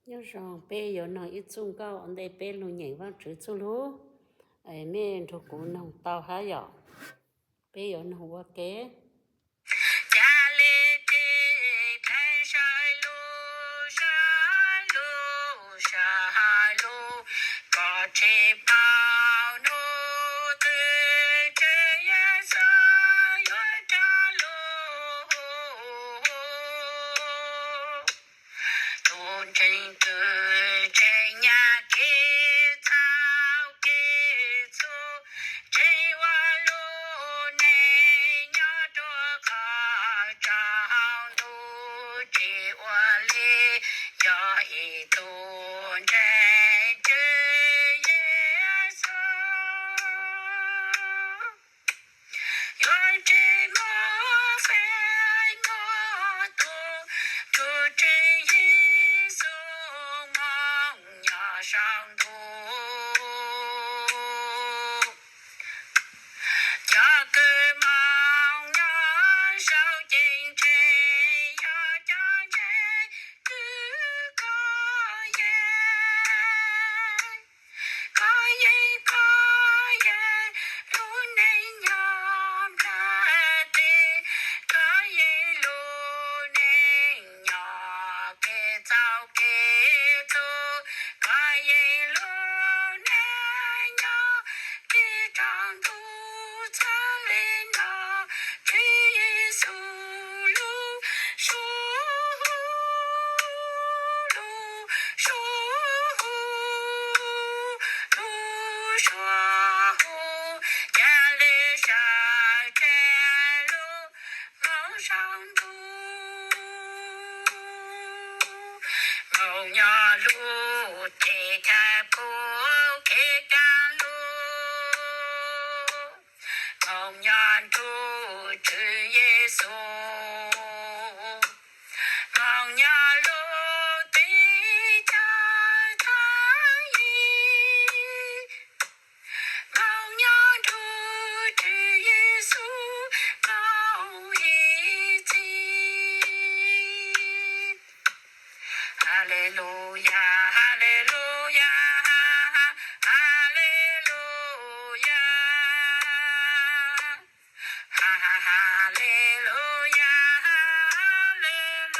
Nyob zoo, peb yuav noog ib txuj nkauj ua ntej peb lug nyeem Vaajtswv txuj lug. Mej nrug kuv noog tau hab yom? Peb yuav noog ua ke. Ca le tes dlaim sai lug, sai lug, sai lug, koj tsi paub nub twg Tswv Yexus yuav rov lug. Tug ntseeg kws tseem nyam kev txhaum kev txhum, tseem ua lub neej nyob rua qhov tsaus ntuj, tsis ua li yog ib tug ntseeg Tswv Yexus. Yuav tsi muaj feem nyuaj tug, tug Tswv Yexus moog nyob saum ntuj. Cov kws moog nyob saum ceeb tsheej yog cov ntseeg kws kov yeej, kov yeej, kov yeej lub neej nyob nplaj teb, kov yeej lub neej nyob kev txhaum kev txhum, kov yeej lub neej nyob kev tsaus ntuj. Txhaj le nuav, Tswv Yexus lub suab, lub suab, lub suab huv, ca le sawv tseg lug moog saum ntuj, moog nyob lub teb chaws puv kev kaaj lug, moog nyob nrug Tswv Yexus, moog nyob lub teb chaws thaj yig, moog nyob nrug Tswv Yexus moog ib txhis. Haleluyas, haleluyas, haleluyas, haleluyas, haleluyas.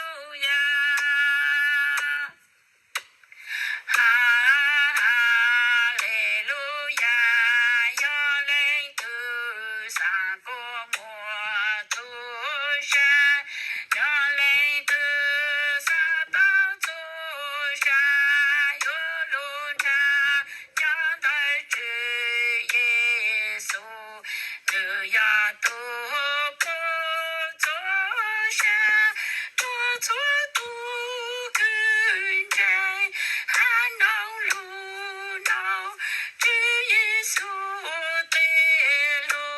Haleluyas, yog leej twg xaav kuas muaj txuj sa, yog leej twg xaav tau txuj sa, yuav lug nrhav nyob ntawm Tswv Yexus. Nws yog tug puj txhua sa, puj txhua tug kws ntseeg, hab noog lug noog Tswv Yexus tej lug.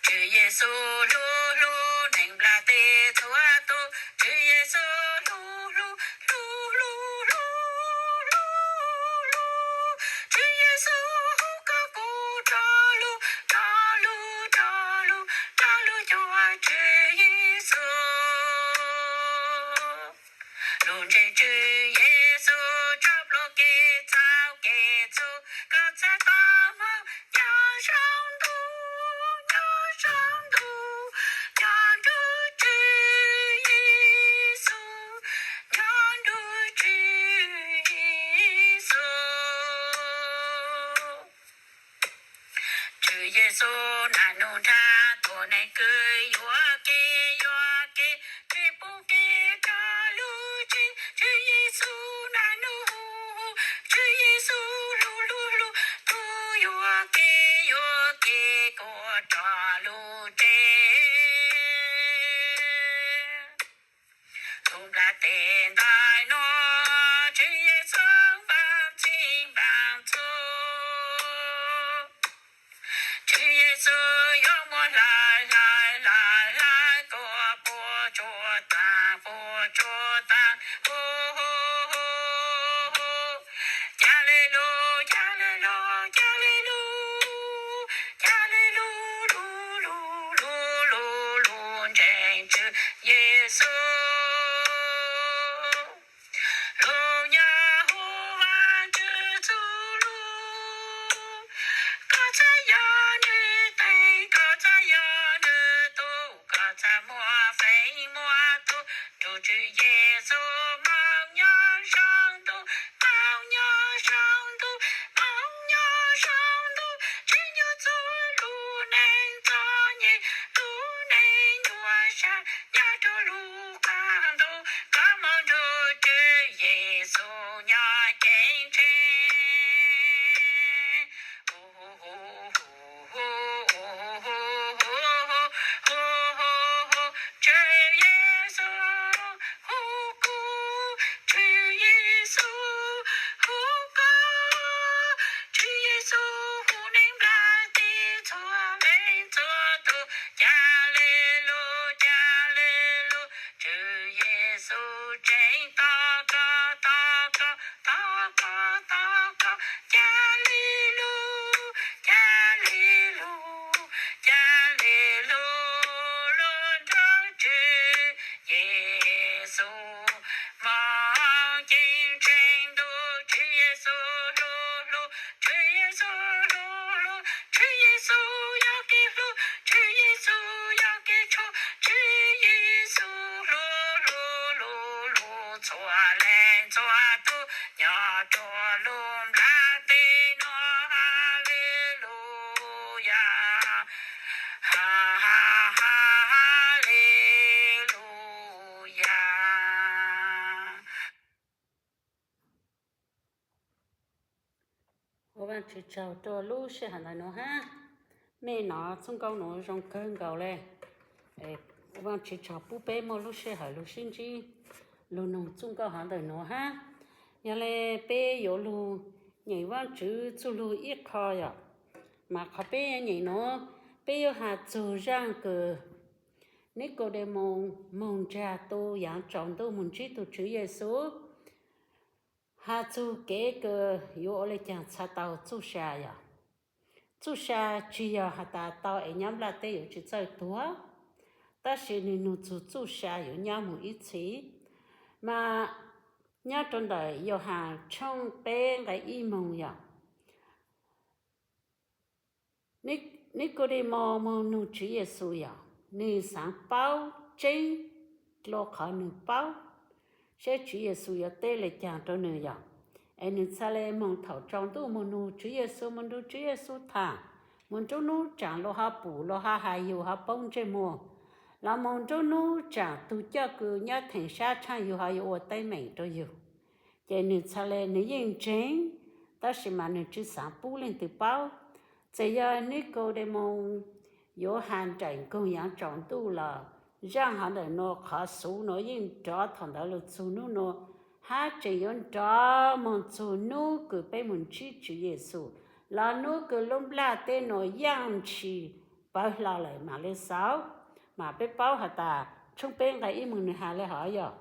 Tswv Yexus hlub hlub neeg nplaj teb txhua tug, Tswv Yexus hlub hlub, hlub hlub, hlub hlub, hlub hlub. Tswv Yexus hu kom kuv rov lug, rov lug, rov lug, rov lug cuag Tswv Yexus. Lug ntseeg Tswv Yexus tso plhuav kev txhaum kev txhum, koj txhaj tau moog nyob saum ntuj, nyob saum ntuj, nyob nrug Tswv Yexus, nyob nrug Tswv Yexus. Tswv Yexus naj nub nrhav tuab neeg kws yuam kev, yuam kev, tsi pub kev rov lug tsev. Tswv Yexus naj nub hu, Tswv Yexus hlub, hlub, hlub tug yuam kev, yuam kev kuas rov lug tsev. Tug nplaj teb ntawm nuav, Tswv Yexus npaam txhij npaam txhua. Tswv Yexus yuav muab hlawv, hlawv, hlawv, hlawv kuas puas tsuaj taag, puas tsuaj taag. Ca le lug, ca le lug, ca le lug, ca le lug, lug, lug, lug, lug, lug ntseeg Tswv Yexus. Yesu, lub nyob huv Vaajtswv txuj lug. Koj txhaj yog nwg teeg, koj txhaj yog nwg tug, koj txhaj muaj feem muaj tug. Nrug Tswv Yexus moog nyob zoo ntuj, moog nyob zoo ntuj, moog nyob zoo ntuj. Tswv Yexus lub neej txom nyem, lub neej nyuaj sab, nyob rua lub qaab ntuj. Koj moog nrug Tswv Yexus nyob ceeb tsheej. Tswv Yexus hu kuv, Tswv Yexus hu koj, Tswv Yexus hu neeg nplaj teb txhua leej txhua tug. Ca le lug, ca le lug, Tswv Yexus tseem tos koj, tos koj, tos koj, tos koj. Ca le lug, ca le lug, ca le lug, lug nrug Tswv Yexus moog ceeb tsheej ntuj. Tswv Yexus hlub hlub, Tswv Yexus hlub hlub, Tswv Yexus yog kev hlub, Tswv Yexus yog kev tshuaj, Tswv Yexus hlub hlub, hlub hlub txhua leej txhua tug nyob rua lub nplaj teb nuav. Haleluyas, ha, ha, haleluyas. Ua Vaajtswv tsaug rua lub sij hawm ntawm nuav hab. Mej nov txuj nkauj nuav zoo kawg nkaus le. Ua Vaajtswv tsaug pub peb muaj lub sij hawm lug sib ntsib lug noog txuj nkauj hov ntawm nuav hab. Yog le peb yuav lug nyeem Vaajtswv txuj lug ib qho yom, mas qhov peb nyeem nuav, peb yuav has txug zaaj kws Nikaudemaus moog nraag tu yaav tsaus ntuj moog ntsib tug Tswv Yexus, has txug kev kws yuav ua le caag txhaj tau txuj sa yom. Txuj sa tsi yog has tas tau es nyob nplaj teb yuav tsi txawj tuag, tab sis nwg nug txug txuj sa yuav nyob moog ib txhis. Mas nyob rua ntawm Yauhas tshooj peb nqai ib moog yog Nikaudemaus moog nug Tswv Yexus yog nwg xaav paub tseeb dlua qhov nwg paub seb Tswv Yexus yuav teb le caag rua nwg yog, es nwg txhaj le moog thaum tsaus ntuj moog nug Tswv Yexus, moog nrug Tswv Yexus thaam, moog nruab nub tsaam luas ho pum, luas ho has yug ho poob ntsej muag, los moog nruab nub tsaam tug coj kws nyob theem sab tshaaj yug ho yuav ua teeb meem rua yug. Ces nwg txhaj le, nwg yeej ntseeg, tab sis mas nwg tsi xaav pub leej twg paub. Txawm yog Nikaudemaus yuav has nraim nkoog yaav tsaus ntuj los zaaj hov ntawm nuav, qhov xuv nuav yeej nrov thaum ntawd lug txug nub nuav, hab tseem yuav nrov moog txug nub kws peb moog ntsib Tswv Yexus, los nub kws lub nplaj teb nuav yaaj ntshis pawv hlo lawm mam le xaus. Mas peb paub has tas tshooj peb nqai ib moog nwg has le hov yog,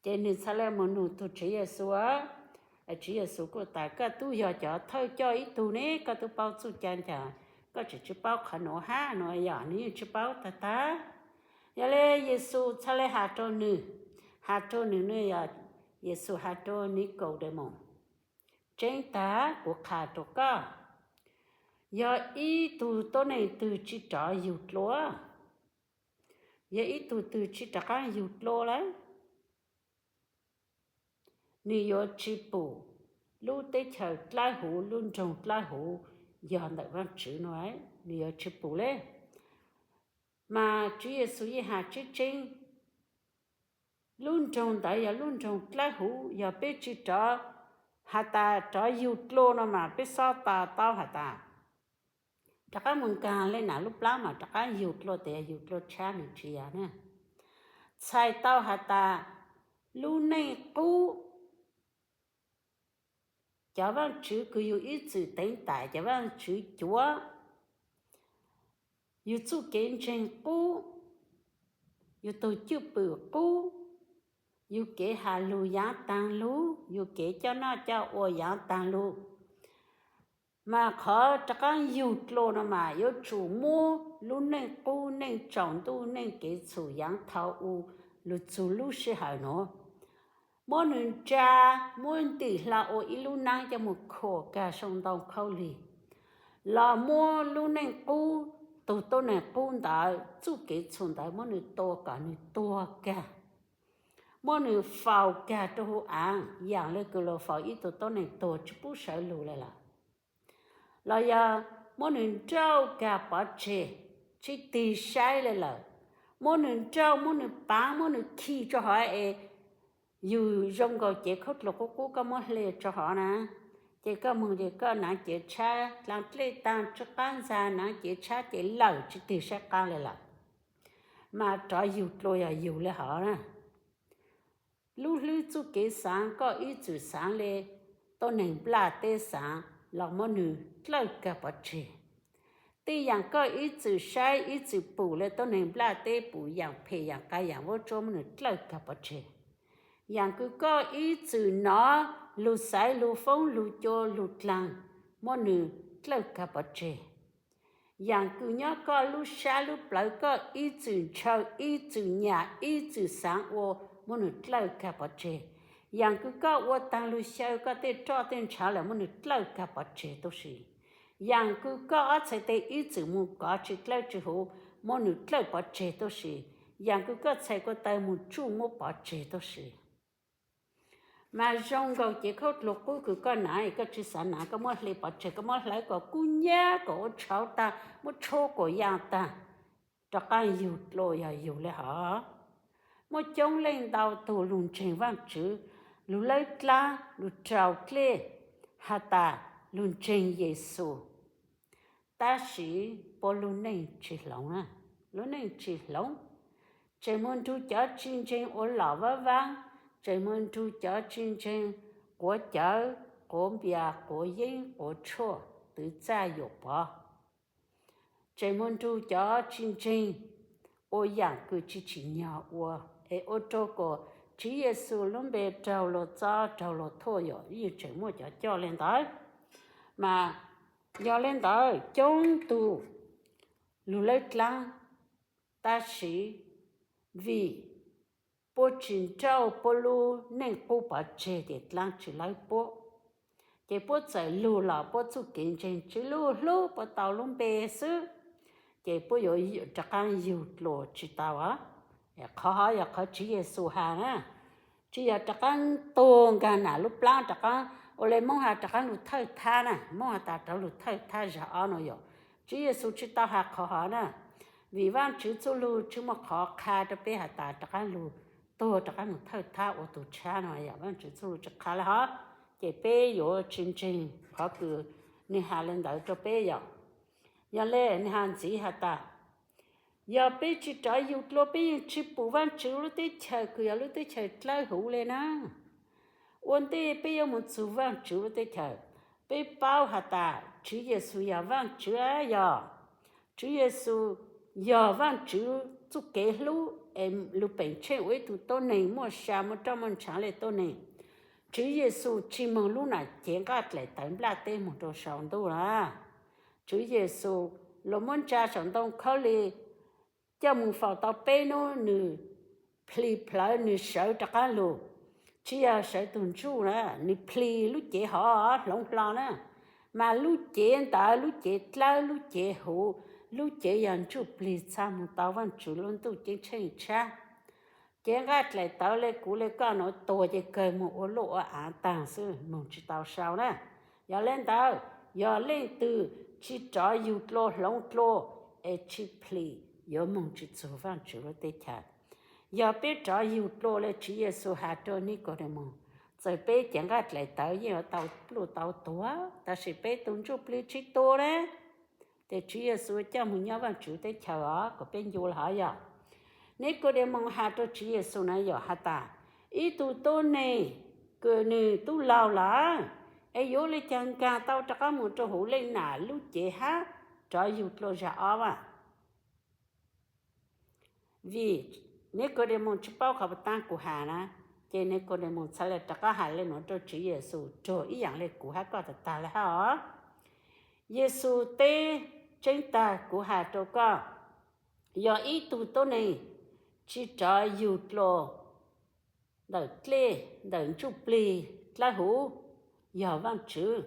ces nwg txhaj le moog nug tug Tswv Yexus, Tswv Yexus kuj tas, koj tub yog cov thawj coj ib tug ne, koj tub paub txuj cai ncaag, koj tseem tsi paub qhov nuav hab nuav yog nwg yeej tsi paub tag tag. Yog le Yexus txhaj le has rua nwg, has rua nwg nwg yog, Yexus has rua Nikaudemaus, tseeb tag kuv qha rua koj, yog ib tug tuab neeg twg tsi rov yug dlua, yog ib tug twg tsi rov qaab yug dlua lawm, nwg yuav tsi pum lub teb chaws dlawb huv, lub nroog dlawb huv yog ntawm Vaajtswv nuav, nwg yuav tsi pum le. Mas Tswv Yexus yeej has tseeb tseeb, lub nroog ntawd yog lub nroog dlawb huv, yog peb tsi rov has tas rov yug dlua no mas peb xob to taub has tas rov qaab moog nkaag le nam lub plab mas rov qaab yug dlua, tes yog yug dlua tshab nwg tsi yog na. Txhais tau has tas lub neej qub, cov vaajtswv kws yug ib txwm teev tam, cov vaajtswv cuav, yug txuj kev ntseeg qub, yug tug cwj pwm qub, yug kev has lug yaav taag lug, yug kev coj noj coj ua yaav taag lug. Mas qhov rov qaab yug dlua no mas yuav tsum muab lub neej qub, neej tsaus ntuj, neej kev txhum yaav thaum u lug txug lub sij hawm nuav, muab nwg ntsa, muab ntim hlo ua ib lub naab coj moog khuam kag sau ntoo khaub lig, los muab lub neej qub, tug tuab neeg qub ntawd txuj kev txhum ntawd muab nwg tua kom nwg tuag kag, muab nwg faus kag rua huv aav yaam le kws lug faus ib tug tuab neeg tuag tsi pub sawv lug le lawm. Los yog muab nwg nrauj kag pov tseg, tsi tig saib le lawm, muab nwg nrauj, muab nwg paav, muab nwg khi rua hov es yug zoo nkaus cev khaub dluag qub qub koj muab hle rua hov na, ces koj moog ces koj naav cev tshab dlaa dlej taag tsw qaab ntxag, naav cev tshab ces lawm tsi tig saib qaab le lawm. Mas rov yug dlua yog yug le hov na. Lub hlwb txuj kev xaav koj ib txwm xaav le tuab neeg nplaj teb xaav los muab nwg dlawj kag pov tseg. Tej yaam koj ib txwm saib ib txwm pum le tuab neeg nplaj teb pum yaam phem yaam qas yaam vuab tsuab muab nwg dlawj kag pov tseg. Yaam kws koj ib txwm nov lug xaiv lug foob lug cua lug dlaag muab nwg dlawj kag pov tseg. Yaam kws nyob koj lub sab lub plawv koj ib txwm ntshaw ib txwm nyam ib txwm xaav ua muab nwg dlawj kag pov tseg. Yaam kws koj ua taag lug xyaw koj tej roj tej ntshav lawm muab nwg dlawj kag pov tseg tuab si. Yaam kws koj ob txhais tes ib txwm moog kov tsi dlawb tsi huv muab nwg dlawj pov tseg tuab si. Yaam kws koj txhais ko taw moog tsuj muab pov tseg tuab si. Mas zoo nkaus cev khaub dluag qub kws koj naav, koj tsi xaav naav koj muab hle pov tseg, koj muab hlawv kom kub nyab kom ua tshauv taag, muab tshuab kuas yaa taag, rov qaab yug dlua yog yug le hov. Muaj coob leej ntau tug lug ntseeg Vaajtswv, lug lawb dlaab lug rau dlej, has tas lug ntseeg Yexus, tab sis puab lub neej tsi hloov, lub neej tsi hloov. Tseem moog nrug cov tsi ntseeg ua lom vaab vaab, tseem moog nrug cov tsi ntseeg quav cawv, quav npias, quav yeeb, quav tshuaj, twv txaj yuam pov. Tseem moog nrug cov tsi ntseeg ua yaam kws tsi tsim nyog ua, es ua rua kom Tswv Yexus lub npe raug luag txob raug luag thuam, yog yeej tseem muaj cov coj le ntawd. Mas yog le ntawd coob tug lug lawb dlaab, tab sis vim puab tsi nrauj puab lub neej qub pov tseg ces dlaab tsi lawb puab. Ces puab txawm lug los puab txuj kev ntseeg tsi lug hlub, puab tau lub npe xwb, ces puab yuav rov qaab yug dlua tsi tau. Qhov hov yog qhov Tswv Yexus has na, tsi yog rov qaab tuag nkaag nam lub plaab rov qaab ua le Moob has rov qaab lug thawj thab na, Moob has tas rov lug thawj thab zag ob no yog, Tswv Yexus tsi tau has qhov hov na. Vim Vaajtswv txuj lug tsi muaj qhov qha rua peb has tas rov qaab lug tuag rov qaab moog thawj thab ua tug tshab no yog Vaajtswv txuj lug tsi qha le hov. Ces peb yuav tsi ntseeg qhov kws nwg has le ntawd rua peb yog. Yog le nwg has ntxiv has tas, yog peb tsi rov yug dlua peb yeej tsi pum Vaajtswv lub teb chaws kws yog lub teb chaws dlawb huv le na. Ua ntej peb yuav moog txug Vaajtswv lub teb chaws, peb paub has tas Tswv Yexus yog Vaajtswv, yog Tswv Yexus yog Vaajtswv txuj kev hlub es lug peem tsheej ua ib tug tuab neeg muaj sa muaj roj muaj ntshaav le tuab neeg. Tswv Yexus tsi moog lub nam cev nqaj dlaim tawv nplaj teb moog rua sau ntuj na. Tswv Yexus luag muab ntsa saum ntoo khaub lig coj moog faus tau peb nub, nwg plhis plawv, nwg sawv rov qaab lug, tsi yog sawv tug ntsuj na, nwg plhis lub cev hov hloov hlo na. Mas lub cev ntawd, lub cev dlawb, lub cev huv, lub cev yog ntsuj plig txha moog tau Vaajtswv lub ntuj ceeb tsheej tshab. Cev nqaj dlaim tawv le kuv le koj nuav tuag ces kawg moog ua luj ua aav taag xwb, moog tsi tau sau na. Yog le ntawd, yog leej twg tsi rov yug dlua hloov dlua es tsi plhis yuav moog tsi txug Vaajtswv lub teb chaws. Yog peb rov yug dlua le Tswv Yexus has rua Nikaudemaus, txawm peb cev nqaj dlaim tawv yeej yuav tau pluj tau tuag, tab sis peb tug ntsuj plig tsi tuag le. Ces Tswv Yexus coj moog nyob Vaajtswv teb chaws os, kom peb ncu le hov yog. Nikaudemaus has rua Tswv Yexus na yog has tas, ib tug tuab neeg kws nwg tub laug lawm, es yuav le caag nkaag tau rov qaab moog rua huv leej nam lub cev hab rov yug dlua zag ob a? Vim Nikaudemaus tsi paub qhov puas taab kuv has na, ces Nikaudemaus txhad le rov qaab has le nuav rua Tswv Yexus raug ib yaam le kuv hab koj tag tag le hab os. Yexus teb tseeb tag kuv has rua koj, yog ib tug tuab neeg tsis rov yug dlua ntawm dlej ntawm ntsuj plig dlawb huv, yog Vaajtswv,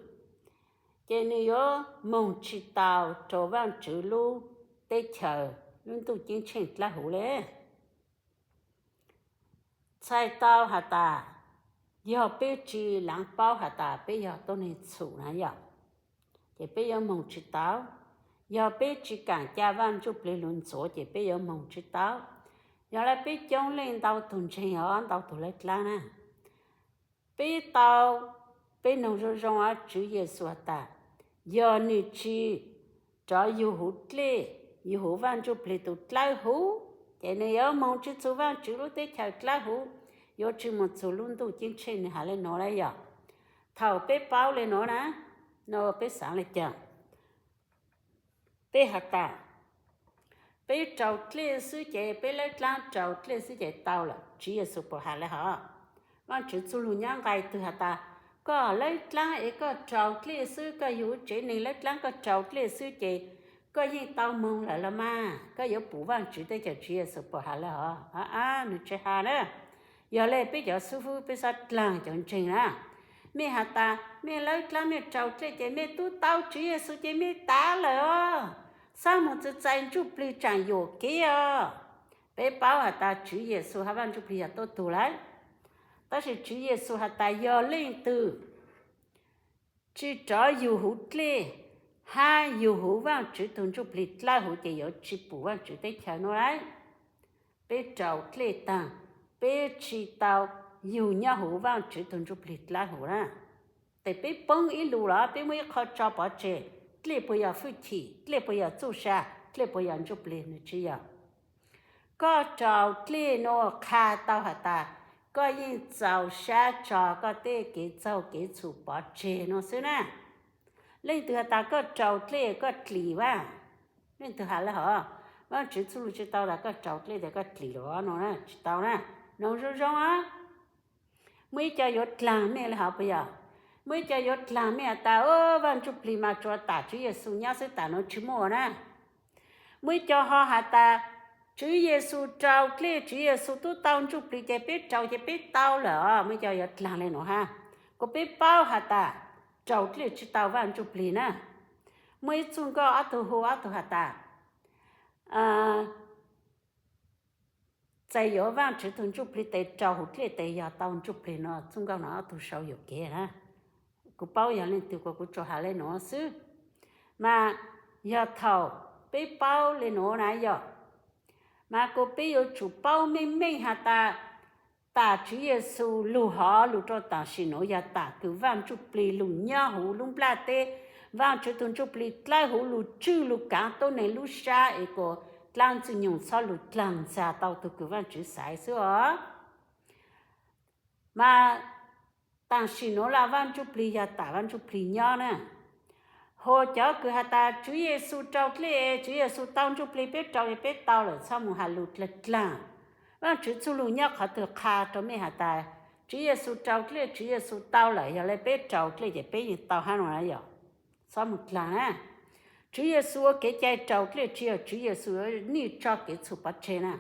ces nwg yuav moog tsis tau rua Vaajtswv lub teb chaws lub ntuj ceeb tsheej dlawb huv le. Txhais tau has tas, yog peb tsis laav paub has tas peb yog tuab neeg txhum na yom, ces peb yuav moog tsis tau. Yog peb tsis kaam ca Vaaj Ntsuj Plig lug ntxuav ces peb yuav moog tsis tau. Yog le peb coob leej ntau tug ntseeg os, ntau tug lawv dlaab na, peb tau, peb noog zoo zoo, Tswv Yexus has tas, yog nwg tsis rov yug huv dlej, yug huv Vaaj Ntsuj Plig tug dlawb huv, ces nwg yuav moog tsis txug Vaajtswv lub teb chaws dlawb huv, yuav tsis moog txug lub ntuj ceeb tsheej. Nwg has le nuav le yog, thaum peb paub le nuav na, no peb xaav le caag? Peb has tas, peb raug dlej xwb ces peb lawb dlaab raug dlej xwb ces tau lawm. Tswv Yexus puas has le hov? Vaajtswv txuj lug nyob nqai twg has tas, koj lawb dlaab es koj raug dlej xwb, koj yug tsev neeg lawb dlaab koj raug dlej xwb ces koj yeej tau moog lawm los mas, koj yuav pum Vaajtswv teb chaws. Tswv Yexus puas has le hov? Ab, nwg tsis has na. Yog le peb cov xib fwb peb xob dlaag cov ntseeg na, mej has tas mej lawb dlaab mej raug dlej ces mej tub tau Tswv Yexus ces mej tav lawm os, xob moog txais Ntsuj Plig tsaam yuam kev os. Peb paub has tas Tswv Yexus hab Vaaj Ntsuj Plig yog tuab tug lawm, tab sis Tswv Yexus has tas yog leej twg tsis rov yug huv dlej hab yug huv Vaajtswv tug Ntsuj Plig dlawb huv ces yuav tsis pum Vaajtswv teb chaws nuav lawm. Peb raug dlej taag, peb tsis tau yug nyob huv Vaajtswv tug Ntsuj Plig dlawb huv na. Tes peb poob ib lus los peb muaj ib qho tso pov tseg, dlej puas yog fwj chim, dlej puas yog txuj sa, dlej puas yog Ntsuj Plig? Nws tsis yog. Koj raug dlej nuav qha tau has tas koj yeej txaus sab tso koj tej kev txaug kev txhum pov tseg nuav xwb na. Leej twg has tas koj raug dlej koj dlim Vaaj? Leej twg has le hov? Vaajtswv txuj lug tsis tau tas koj raug dlej tas koj dlim lawm nuav, tsis tau na. Noog zoo zoo os. Muaj ib co yuav dlaag mej le hov puas yog? Muaj ib co yuav dlaag mej has tas, Vaaj Ntsuj Plig mas tsuas tam Tswv Yexus nyob xwb, tam nuav tsis muaj na. Muaj ib co ho has tas, Tswv Yexus raug dlej, Tswv Yexus tub tau Ntsuj Plig ces peb raug ces peb tau lawm os. Muaj ib co yuav dlaag le nuav hab, kuas peb paub has tas raug dlej tsis tau Vaaj Ntsuj Plig na. Muaj ib txuj nkauj ob tug hu ob tug has tas, txais yuav Vaajtswv tug Ntsuj Plig tes raug huv dlej tes yog tau Ntsuj Plig no. Txuj nkauj no ob tug sau yuam kev na. Kuv paub yog leej twg kuas kuv tsuas has le nuav xwb. Mas yog thaum peb paub le nuav na yog, mas kuas peb yuav tsum paub meej meej has tas, tas Tswv Yexus lug hov lug rau tam sim nuav yog tam kws Vaaj Ntsuj Plig lug nyob huv lub nplaj teb, Vaajtswv tug Ntsuj Plig dlawb huv lug tswj lug kaav tuab neeg lub sab es kuas dlaab Ntxwg Nyoog txhob lug dlaag ntxag tau tug kws Vaajtswv xaiv xwb os. Mas tam sim nuav los Vaaj Ntsuj Plig yog tam Vaaj Ntsuj Plig nyob na. Hos cov kws has tas Tswv Yexus raug dlej, Tswv Yexus tau Ntsuj Plig, peb raug peb tau lawm, txhob mus has lug dlaag dlaag. Vaajtswv txuj lug nyob qhov twg qha rau mej has tas Tswv Yexus raug dlej, Tswv Yexus tau lawm, yog le peb raug dlej ces peb yeej tau hab no na yog. Txhob mus dlaag na. Tswv Yexus ua kev cai raug dlej tsis yog Tswv Yexus nij tso kev txhum pov tseg na.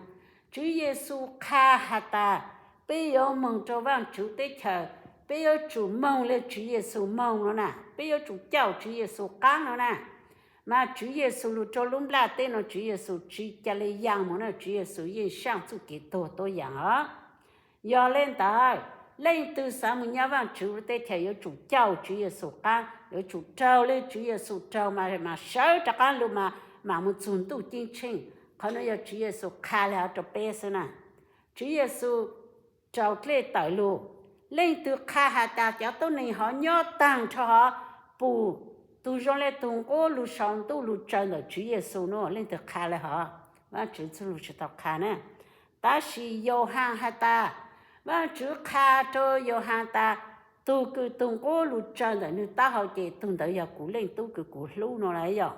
Tswv Yexus qha has tas peb yuav moog rau Vaajtswv teb chaws, peb yuav tsum moog le Tswv Yexus moog no na, peb yuav tsum cauj Tswv Yexus qaab no na. Mas Tswv Yexus lug rau lub nplaj teb no Tswv Yexus tsis ca le yaa mus na, Tswv Yexus yeej saaj txuj kev tuag tuab yaam os. Yog le ntawd, leej twg xaav mus nyob Vaajtswv lub teb chaws yuav tsum cauj Tswv Yexus qaab, yuav tsum raug le Tswv Yexus raug mas, mas sawv rov qaab lug mas, mam mus txug ntuj ceeb tsheej. Qhov no yog Tswv Yexus qha le hov rau peb xwb na. Tswv Yexus raug dlej tawm lug, leej twg qha has tas cov tuab neeg hov nyob taag nrho hov, pum tug zoo le tug nqub lug sau ntuj lug tsaws ntawm Tswv Yexus no, leej twg qha le hov? Vaajtswv txuj lug tsis tau qha na. Tab sis Yauhas has tas, Vaajtswv qha rau Yauhas tas, tug kws tug nqub lug tsaws ntawm nwg taub hau ces tug ntawd yog kuv Leej Tub kws kuv hlub no na yog.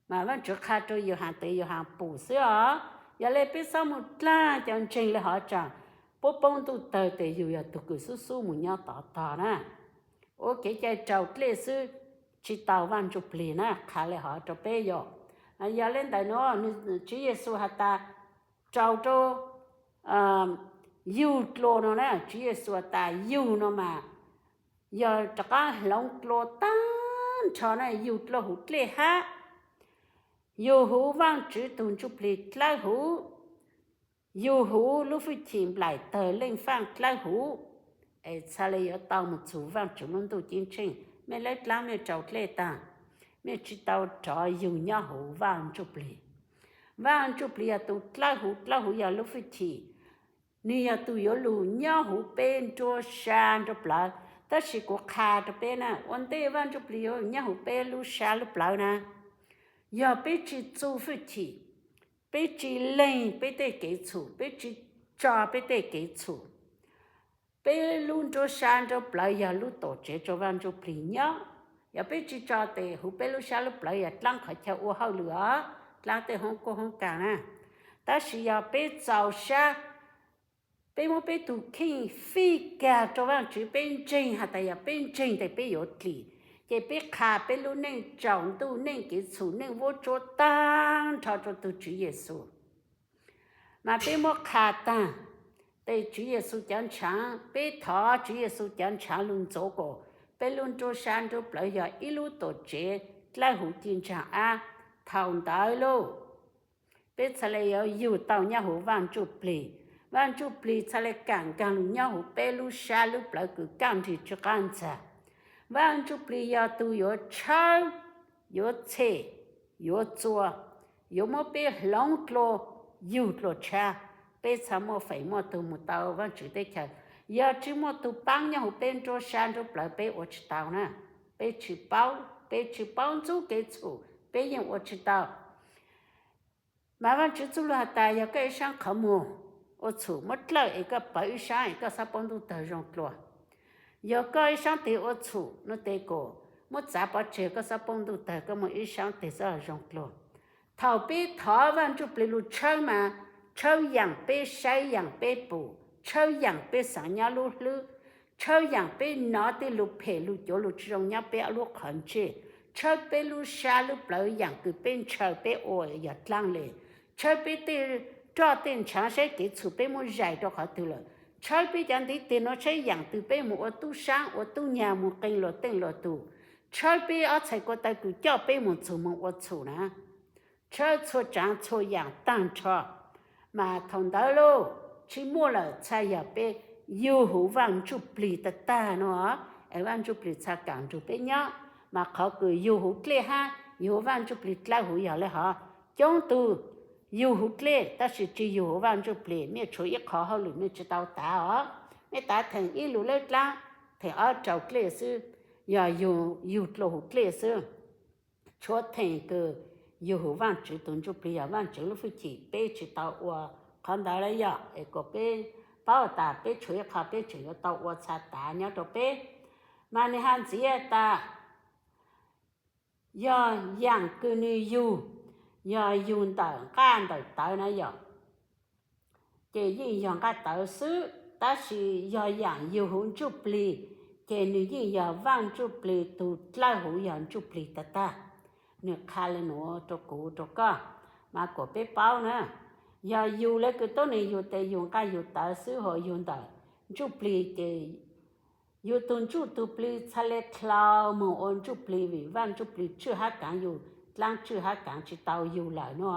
Mas Vaajtswv qha rau Yauhas tes Yauhas pum xwb os. Yog le peb xob mus dlaag cov ntseeg le hov tsaam, puab poob ntuj tawg tes yug yog tug kws xub xub mus nyob tov tog na. Ua kev cai raug dlej xwb, tsis tau Vaaj Ntsuj Plig na, qha le hov rau peb yog. Yog le ntawd nuav, Tswv Yexus has tas, rau rau yug dlua no na. Tswv Yexus tas yug no mas yog rov qab hloov dlua tag nrho na, yug dlua huv dlej hab, yug huv Vaajtswv tug Ntsujplig dlawb huv, yug huv lub fwj chim nplaim tawg leej faaj dlawb huv. Es txhaj le yuav tau moog txug Vaajtswv lub ntuj ceeb tsheej. Mej lawb dlaab mej rau dlej taag, mej tsi tau rov yug nyob huv Vaaj Ntsujplig. Vaaj Ntsujplig yog tug dlawb huv, dlawb huv yog lub fwj chim. Nwg yog tug yuav lug nyob huv peb nruab sab nruab plawv. Tab sis kuv qha rau peb na, ua ntej Vaaj Ntsujplig yuav nyob huv peb lub sab lub plawv na, yog peb tsi txuj fwj chim, peb tsi leeg peb tej kev txhum, peb tsi tso peb tej kev txhum, peb lub nruab sab nruab plawv yog lub tuam tsev rua Vaaj Ntsujplig nyob. Yog peb tsi tso tes huv peb lub sab lub plawv yog dlaab qhov chaw ua hauj lwm os, dlaab tej hoob koob hoob kaag na. Tab sis yog peb txaus sab, peb muab peb tug kheej fij kag rua Vaajtswv, peb ntseeg has tas yog peb ntseeg tes peb yuav dlim, ces peb qha peb lub neej tsaus ntuj, neej kev txhum, neej vuab tsuab taag nrho rua tug Tswv Yexus. Mas peb muab qha taag, tes Tswv Yexus cov ntshaav, peb thov Tswv Yexus cov ntshaav lug ntxuav kuas peb lub nruab sab nruab plawv yog ib lub tuam tsev dlawb huv ci ntsaag ab. Thaus ntawd lauj, peb txhaj le yuav yug tau nyob huv Vaaj Ntsujplig. Vaaj Ntsujplig txhaj le kaam nkaag lug nyob huv peb lub sab lub plawv kws kaaj nrig tsw qaab ntxag. Vaaj Ntsujplig yog tug yuav tshawb, yuav tshem, yuav txua, yuav muab peb hloov dlua, yug dlua tshab, peb txhaj muaj feem muaj tug moog tau Vaajtswv teb chaws. Yog tsi muaj tug paab nyob huv peb nruab sab nruab plawv peb ua tsi tau na. Peb tsi paub, peb tsi paub ntxub kev txhum, peb yeej ua tsi tau. Mas Vaajtswv txuj lug has tas yog koj ib saab qhov muag ua txhum muab dlawj es koj pawv ib saab es koj xob poob ntuj tawg zoo dlua. Yog koj ib saab tes ua txhum no tes kuas muab txav pov tseg koj xob poob ntuj tawg, koj muaj ib saab tes xob zoo dlua. Thaus peb thov Vaaj Ntsujplig lug tshawb mas tshawb yaam peb saib, yaam peb pum, tshawb yaam peb xaav nyob lub hlwb, tshawb yaam peb nov tej lug phem lug cuav lug tsi zoo nyob peb lub qhov ntsej, tshawb peb lub sab lub plawv yaam kws peb ntshaw peb ua yog dlaab le, tshawb peb tej roj tej ntshaav saib kev txhum peb muab zais rau qhov twg lawm, tshawb peb cov ntiv tes no saib yaam twg peb moog ua tub saab ua tub nyag moog qee luag teej luag tug, tshawb peb ob txhais ko taw kws coj peb moog txug moog ua txhum na. Tshawb txhua tsaav txhua yaam taag nrho. Mas thaus ntawd lauj, tsi muaj lawm, txhaj yog peb yug huv Vaaj Ntsujplig tag tag no, es Vaaj Ntsujplig txhaj kaam nrug peb nyob. Mas qhov kws yug huv dlej hab yug huv Vaaj Ntsujplig dlawb huv yog le hov. Coob tug yug huv dlej tab sis tsi yug huv Vaaj Ntsujplig, mej tshuav ib qho hauj lwm mej tsi tau tav os. Mej tav theem ib lug lawb dlaab, theem ob rau dlej xwb, yog yug dlua huv dlej xwb. Tshuav theem kws yug huv Vaajtswv tug Ntsujplig yog Vaajtswv lub fwj chim peb tsi tau ua qhov ntawd le yog, es kuas peb paub tas peb tshuav ib qho peb tseem yuav tau ua txha tav nyob rau peb. Mas nwg has ntxiv tas yog yaam kws nwg yug, yog yug ntawm nqaj ntawm tawv na yog, ces yeej yog nqaj tawv xwb, tab sis yog yaam yug huv Ntsujplig, ces nwg yeej yog Vaaj Ntsujplig tug dlawb huv yog Ntsujplig tag tag, nwg qha le nuav rau kuv rau koj, mas kuas peb paub na. Yog yug le kws tuab neeg yug tes yug nqaj yug tawv xwb, ho yug ntawm Ntsujplig ces yug tug ntsuj tug plig txhaj le dlhau moog ua Ntsujplig vim Vaaj Ntsujplig tswj hab kaav yug dlaab tswj hab kaav tsi tau yug lawm no.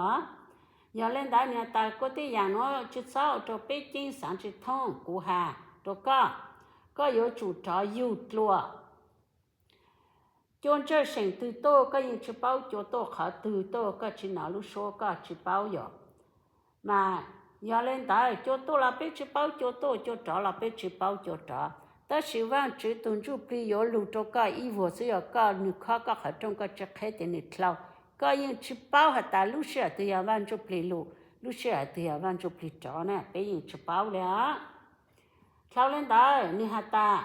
Yog le ntawd nwg tas kuas tej yaam nuav tsi txhob ua rau peb ceeb xaav tsi thoob, kuv has rau koj, koj yuav tsum rov yug dlua. Cua ntsawj seem twg tuaj koj yeej tsi paub cua tuaj qhov twg tuaj, koj tsi nov lub suab koj tsi paub yog. Mas yog le ntawd cua tuaj los peb tsi paub cua tuaj, cua rov los peb tsi paub cua rov. Tab sis Vaajtswv tug Ntsujplig yuav lug rau koj ib vuag xwb, yog koj nwg khob koj qhov rooj koj tsi qheb ces nwg dlhau. Koj yeej tsi paub has tas lub sij hawm twg yog Vaaj Ntsujplig lug, lub sij hawm twg yog Vaaj Ntsujplig rov na, peb yeej tsi paub le os. Dlhau le ntawd nwg has tas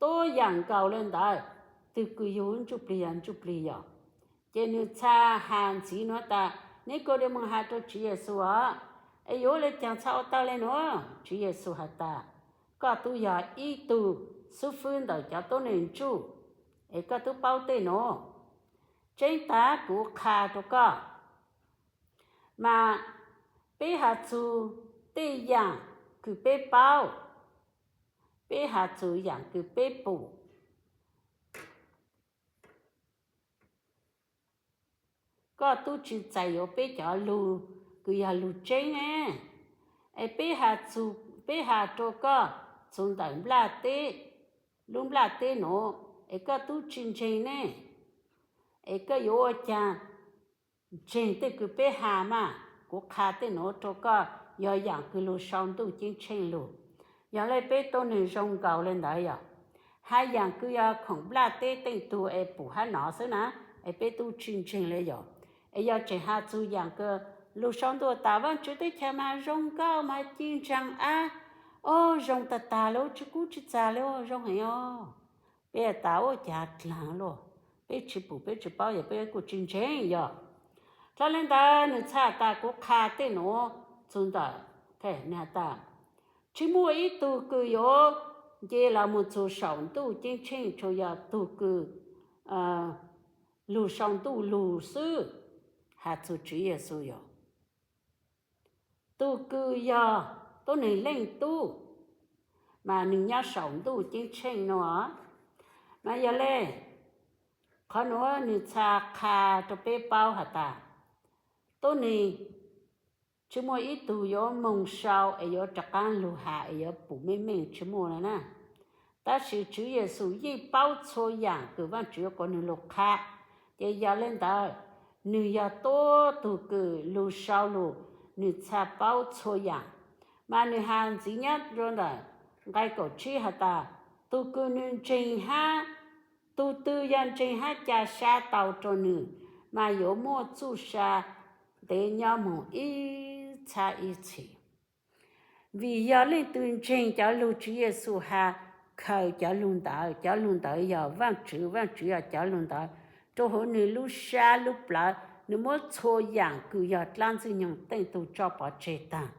tuab yaam nkaus le ntawd, twg kws yug Ntsujplig yog Ntsujplig yog. Ces nwg txha has ntxiv nuav tas, Nikodemus has rau Tswv Yexus os, es yuav le caag txha ua tau le nuav? Tswv Yexus has tas, koj tub yog ib tug xub fwb ntawm cov tuab neeg ntsuj, es koj tub paub tej nuav. Tseeb tas kuv qha rau koj, Mas peb has txug tej yaam kws peb paub, peb has txug yaam kws peb pum. Koj tub tsi txais yuav peb cov lug kws yog lug tseeb ne. Es peb has txug, peb has rua koj txug ntawm nplaj teb, lub nplaj teb nuav, es koj tub tsi ntseeg ne. Es koj yuav ua caag ntseeg tej kws peb has mas? Kuv qha tej nuav rua koj yog yaam kws lug sau ntuj ceeb tsheej lug. Yog le peb tuab neeg zoo nkaus le ntawd yog, has yaam kws yog khoom nplaj teb teej tug es pum hab nov xwb na, es peb tub tsi ntseeg le yog. Es yog tseem has txug yaam kws lug sau ntuj tas Vaajtswv teb chaws mas zoo nkauj mas ci ntsaa ab, o, zoo tag tag le, tsi kub tsi txag le, zoo heev os. Peb tas ua caag dlaag luaj, peb tsi pum peb tsi paub yog peb kuj tsi ntseeg yog. Dlhau le ntawd nwg txhaj tas kuv qha tej nuav txug ntawm, tas tsi muaj ib tug kws yuav nce los moog txug saum ntuj ceeb tsheej tsuas yog tug kws lug sau ntuj lug xwb, has txug Tswv Yexus yog tug kws yog tuab neeg Leej Tub, mas nwg nyob saum ntuj ceeb tsheej nuav. Mas yog le, qhov nuav nwg txhaj qha rua peb paub has tas, tuab neeg tsi muaj ib tug yuav moog sau es yuav rov qaab lug has es yuav pum meej meej, tsi muaj le na. Tab sis Tswv Yexus yeej paub txhua yaam kws Vaajtswv yuav kom nwg lug qha. Ces yog le ntawd, nwg yog tuab tug kws lug sau lug, nwg txhaj paub txhua yaam. Mas nwg has ntxiv nyob rua ntawm nqai kaum tsib has tas, tug kws nwg ntseeg hab, tug twg yog ntseeg hab ca sab tau rua nwg, mas yuav muaj txuj sa ntev nyob moog ib txhab ib txhis. Vim yog leej twg ntseeg cov lug Tswv Yexus has, khaws cov lug ntawd, cov lug ntawd yog Vaajtswv, Vaajtswv yog cov lug ntawd rua huv nwg lub sab lub plawv, nwg muab txhua yaam kws yog dlaab Ntxwg Nyoog teej tug tso pov tseg taag.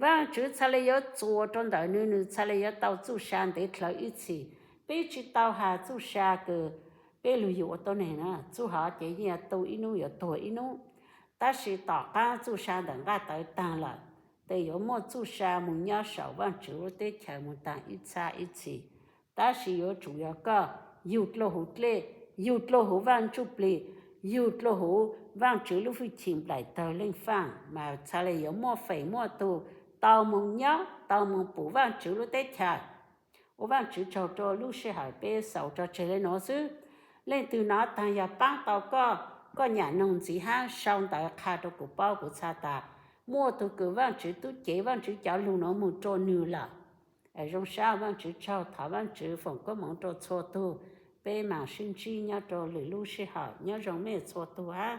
Vaajtswv txhaj le yuav txuas rua ntawm nwg, nwg txhaj le yuav tau txuj sa ntev dlhawv ib txhis. Peb tsi tau has txuj sa kws peb lug yug ua tuab neeg na, txuj hov ces yeej tu ib nub yuav tuag ib nub. Tab sis tom qaab txuj sa ntawm nqaj tawv taag lawm, tes yuav muaj txuj sa moog nyob saum Vaajtswv lub teb chaws moog taag ib txhab ib txhis. Tab sis yuav tsum yog koj yug dlua huv dlej, yug dlua huv Vaaj Ntsuj Plig, yug dlua huv Vaajtswv lub hwj chim nplaim tawg leej faaj, mas txhaj le yuav muaj feem muaj tug tau moog nyob, tau moog pum Vaajtswv lub teb chaws. Ua Vaajtswv tsaug rua lub sij hawm peb xaus tso tseg le nuav xwb. Leej twg nov taag yog paab tau koj, koj nyam noog ntxiv hab sau ntawv qha rua kuv paub, kuv txhaj tas muaj tug kws Vaajtswv tub cev Vaajtswv cov lug nuav moog rua nwg lawm. Zoo sab, Vaajtswv tsaug, thov Vaajtswv foom koob moov rua txhua tug. Peb maam sib ntsib nyob rua lwm lub sij hawm, nyob zoo mej txhua tug hab.